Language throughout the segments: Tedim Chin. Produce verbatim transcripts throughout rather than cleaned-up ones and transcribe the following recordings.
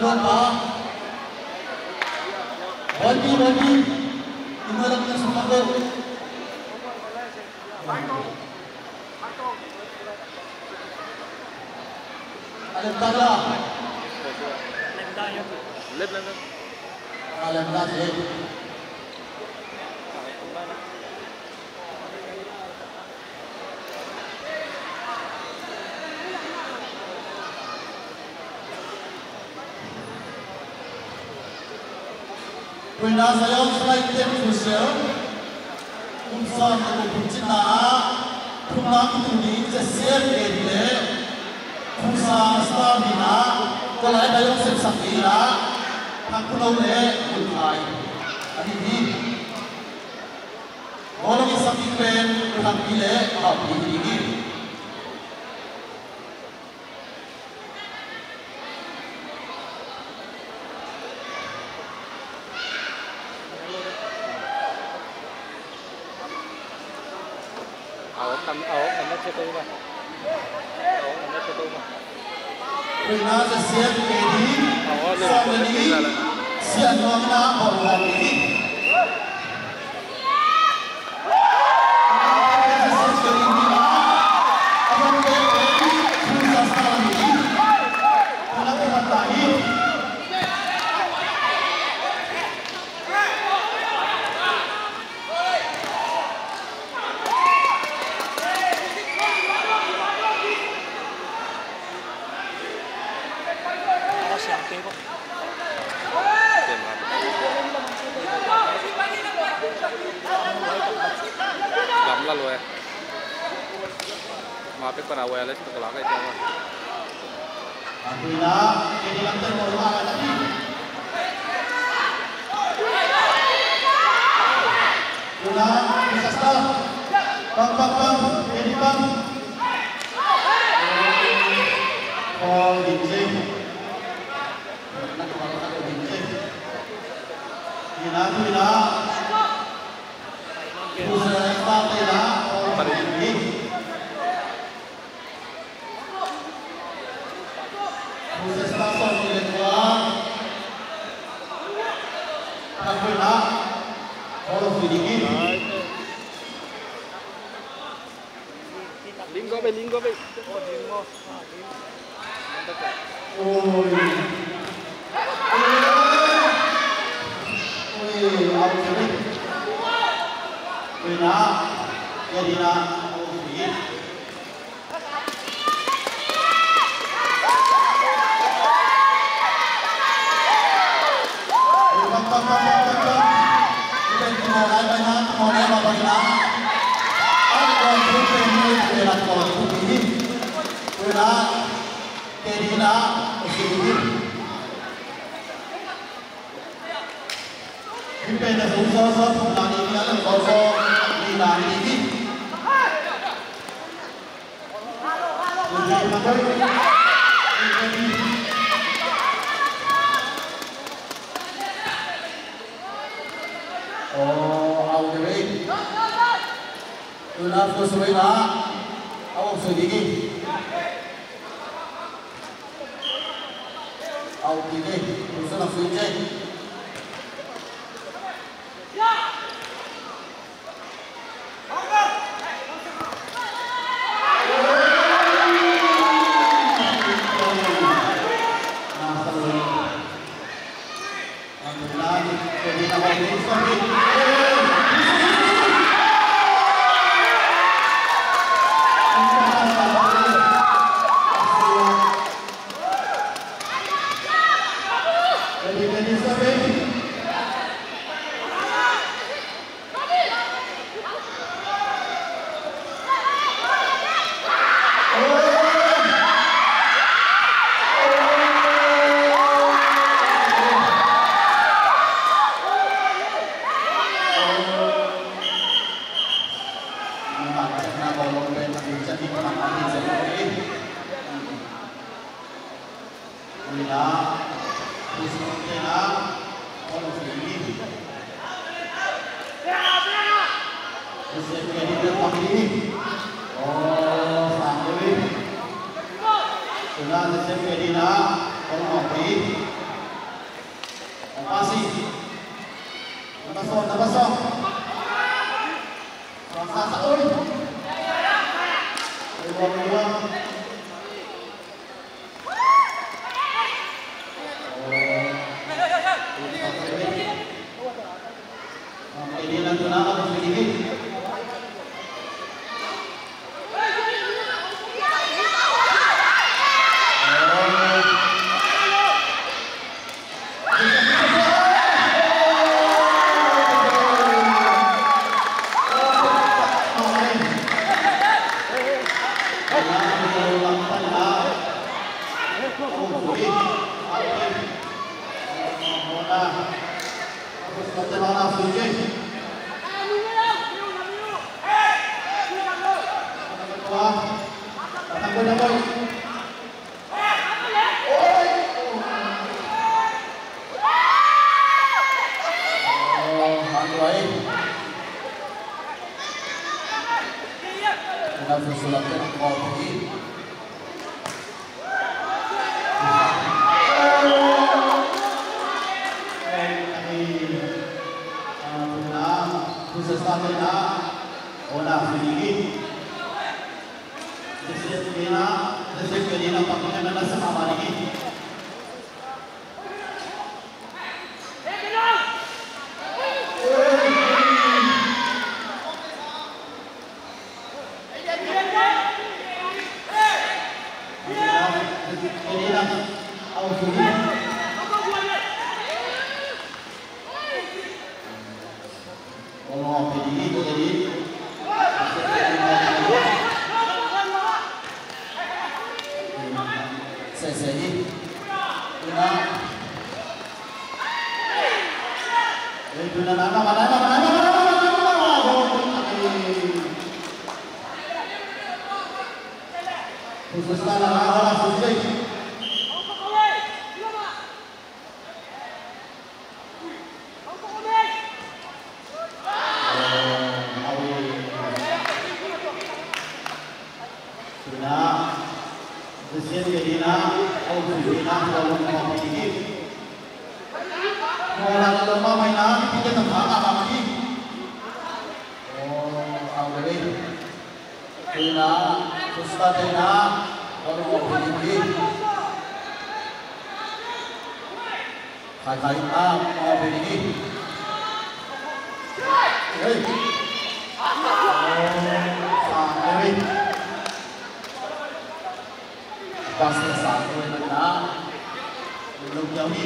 Lawmpa. Bawlpi, bawlpi. Inn lam na sung lam lo. A lem tak la. Lem tak la. A lem tak la. Koina Zion Flight Ten Cruiser kum sawm le kum thum cinna ah thumna kitu ding Zesian Kedi le Khusa Star ding ah Kolai Bayong sepsak ding ah Thang Khuno le Gunkhai ahi hi. Bawlung i sak ding pen Thangpi le Haupi hi ding hi. A om nam, a om nam na che to ba. A om nam na che to ba. Koina Zesian Kedi, a om nam na che to ba. Sian nuam na bawlung hi. Gamla lo eh. Ma pek pana waya le sito kalak ai tiang. Tuna, Khusa Star. Pang, pang, pang. Kedi pang. Paul Ginjing. Nak kepala tak Ginjing. Ina, tu ina. Khusa Star tu ina. Paul Ginjing. Khusa Star sawm nih le kua. Thang Khuno. Hall of Fame ding hi. Linggo be, linggo be. Oi. Oi, out. Oi, na. Jadi na. Oi. Oh, au de wei. Tuna full swing ah. Au swing ding. Au ding. Full swing ah swing ding. Khai khai a, a, beri ni. Hei. Sa, hei. Pas sa, hei, na. Belum jauh ni.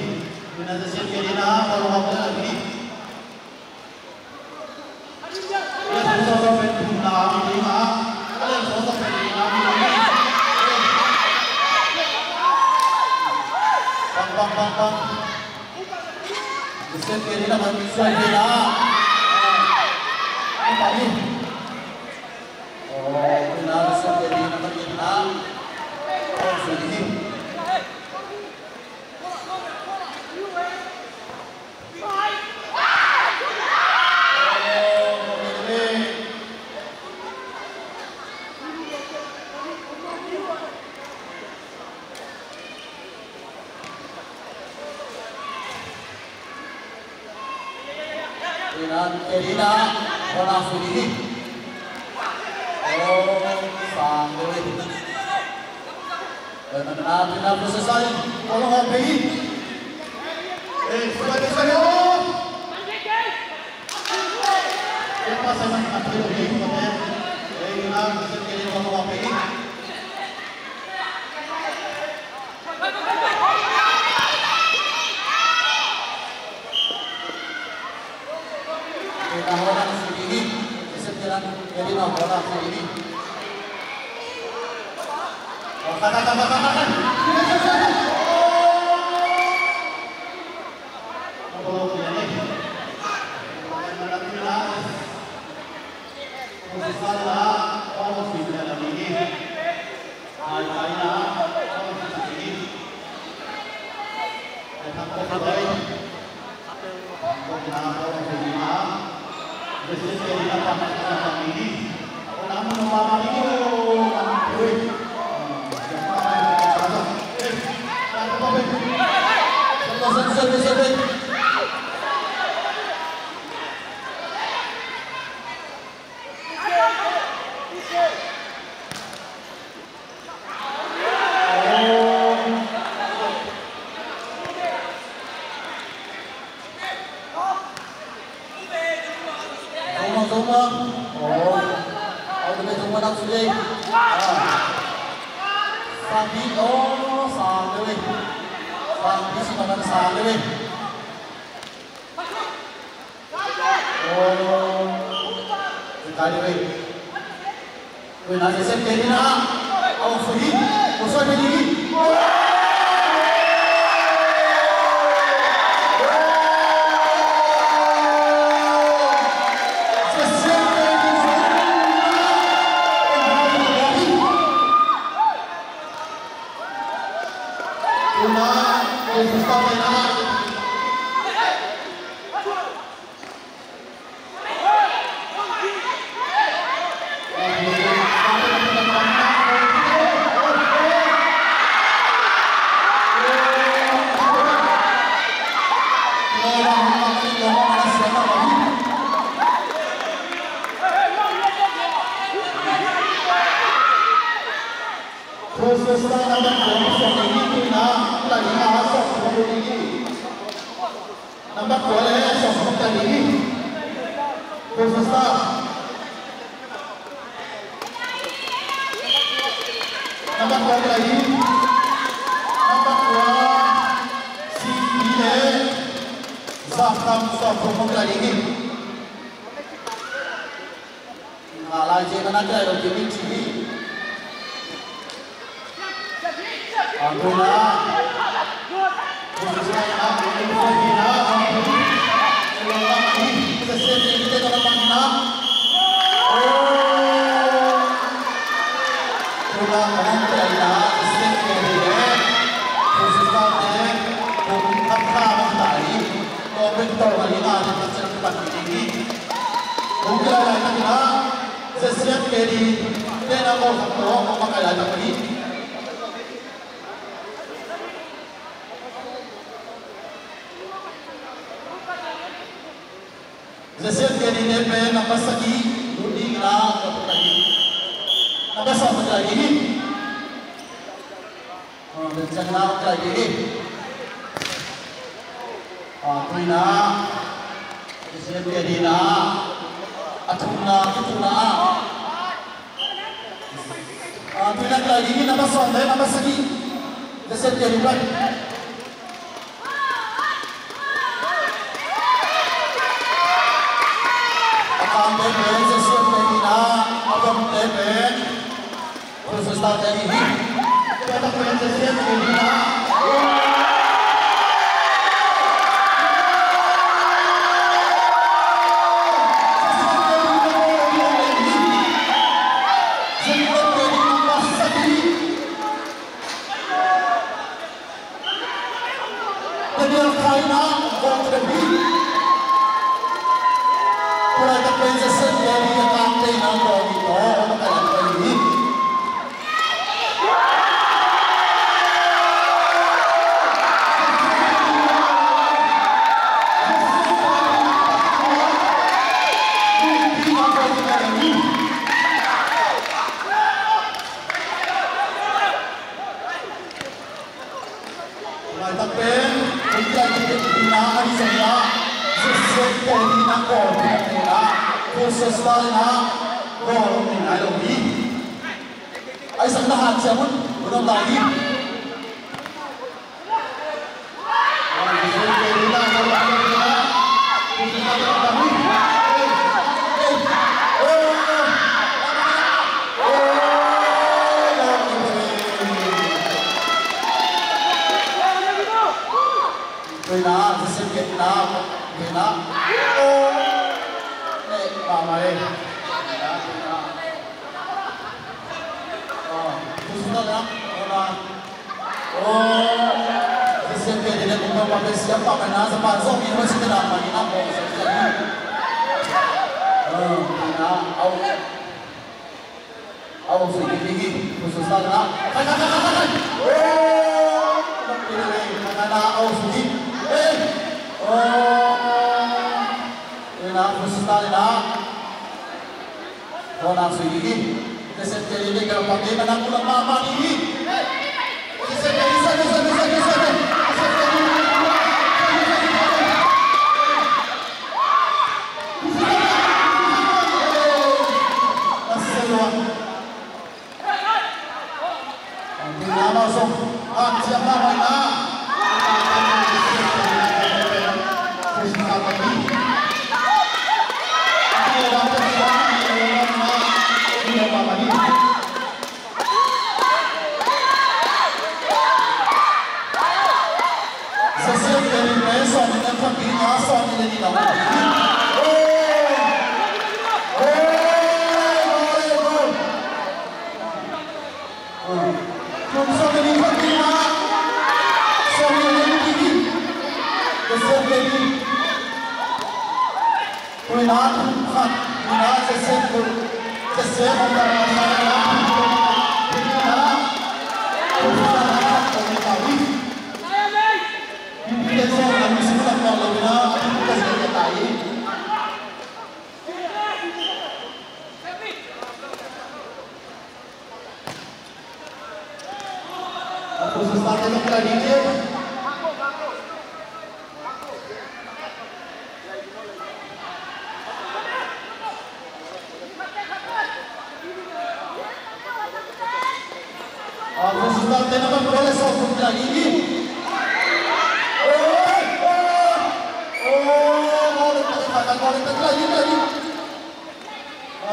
Guna sesi kiri na, baru waktu lagi. Bang, bang, bang, bang. Joseph kiri na man suai kiri na. Ini tadi. Oh, kiri na Joseph kiri na man kiri na. Oh, suai kiri. Ina, kiri na, bona sudi. Oh, sang deh. Zoma, zoma. Oh. Au de zoma nak sudei. Ah. Sabi, oh, sa de. Sabi si makan sa de. Oh. Sekali lagi. Weh, na sesep kiri na. Au, suhi. Au, suhi kiri. Nambat kua le sawm sawm ta ding hi. Khuasawsa. Nambat kua ta ding hi. Nambat kua. Siti le Zakam sawm sawm ta ding hi. Nga lai je mana kira lo kimi chi hi. Ampuna. Kong kilai lai takin ah, Z C M K D te na ko khat ko, ko makai lai takin. Z C M K D te pen nambat sagih, lut ding la, ko takin. Nambat sawm ko takin. Ah, den ciang na, ka ding hi. Ah, tu in ah. Siam ke ding ah. A thumna, a thumna ah. Ah, tu in ah ka ding hi, nambat sawm le nambat sagih. Siam ke ding pen. A kamte pen, siam ke ding ah. A bawmte pen. Daniel Khai na, kong khen hi. Kulai tak pen sesen dia ni, a kang te na, kong hi to, kong ka lang pen hi. Laitak pen, kong kiai kik ding na, a hi zong na, Joseph te ding na, kong kiai ding na, kong Joseph te na, kong ding na, lo hi. A hi zong na han cia mun, kong dong lai hi. Kona sui ding hi. Joseph Kelly le Galpang le mana kulak mahmah ding hi. Joseph Kelly, Joseph Kelly, Joseph Kelly, Joseph Kelly.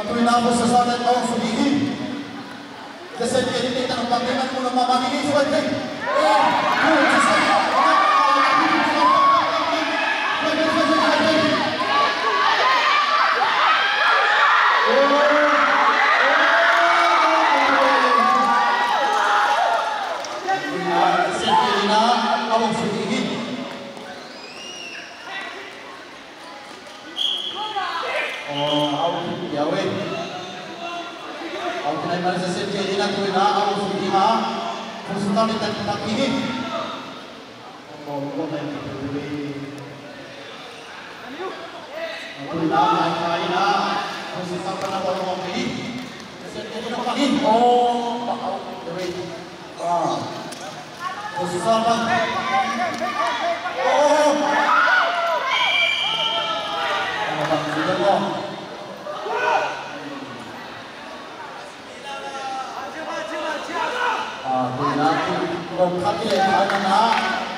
Tuina Futsal Star te tawh sudi hi. Zesen ke ni te tang pang ni man kuno mama ni ni suai te. Zesen ke ni na awang sudi hi. Aw, au, ya weh. Au, kinai mana Zesen ke ni na tuina, au, sudi ma. Futsal te tang pang ni. Aw, aw, aw, aw, aw. Tuina, tuina, tuina. Futsal te tang pang ni. Zesen ke ni na pang ni. Aw, au, ya weh. Ah. Futsal bang. Oh. Bang, bang, bang. Ah, tuina, tu, kong khat i le khat na na.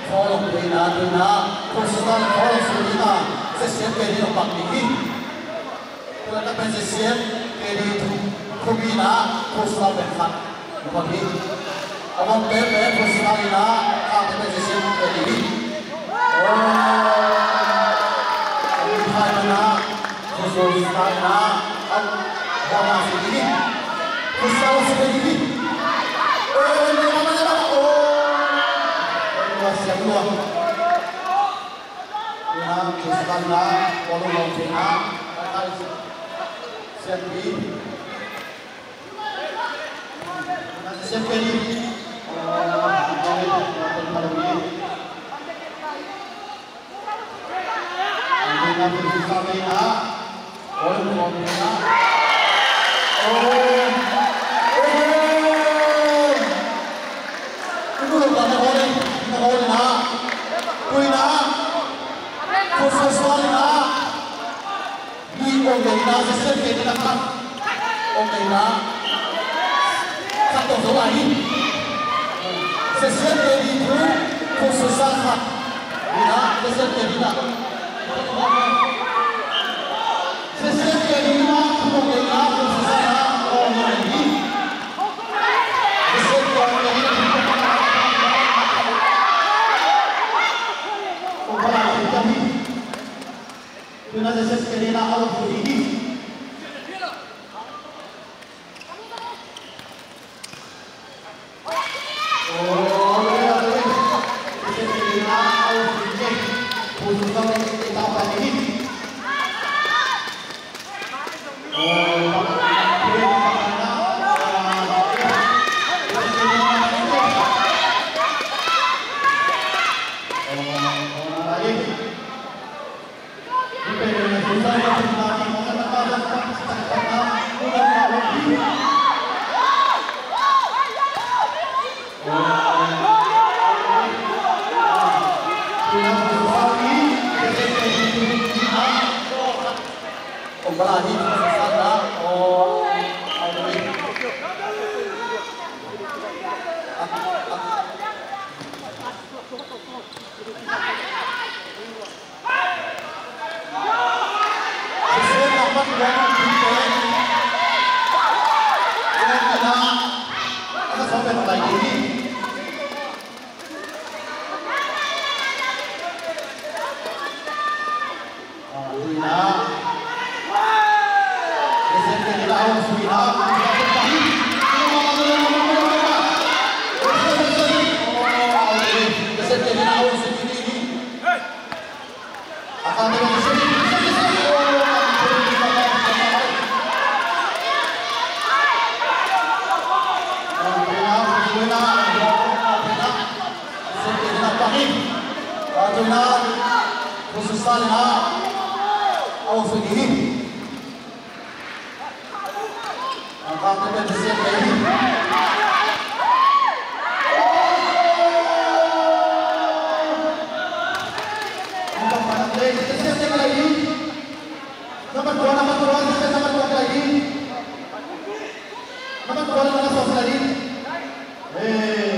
Follow tuina, tuina. Futsal follow sudi na. Zesen ke ni na pang ni. Tua na pen Zesen ke ni thu, thu mi na, Futsal pen khat. Tua hi. A bang pen pen Futsal i na, khat pen Zesen ke ni. Oh. A bang pen na, Futsal i na, a bang na si ni. Futsal si ni. Oh, ni ma ma ma. Oh. Oh, siap lua. Tuina, Futsal na, bawlung lawng tuina, kai kai, siam hi. Tuina, siam hi. Tuina, Futsal tuina. Khususa le na. Au, sudi. Angkang tepen sisiat kei hi. Angkang panak le sisiat kei hi. Nambat dua, nambat dua, sisiat nambat dua kei hi. Nambat dua le nambat dua kei hi. Hey.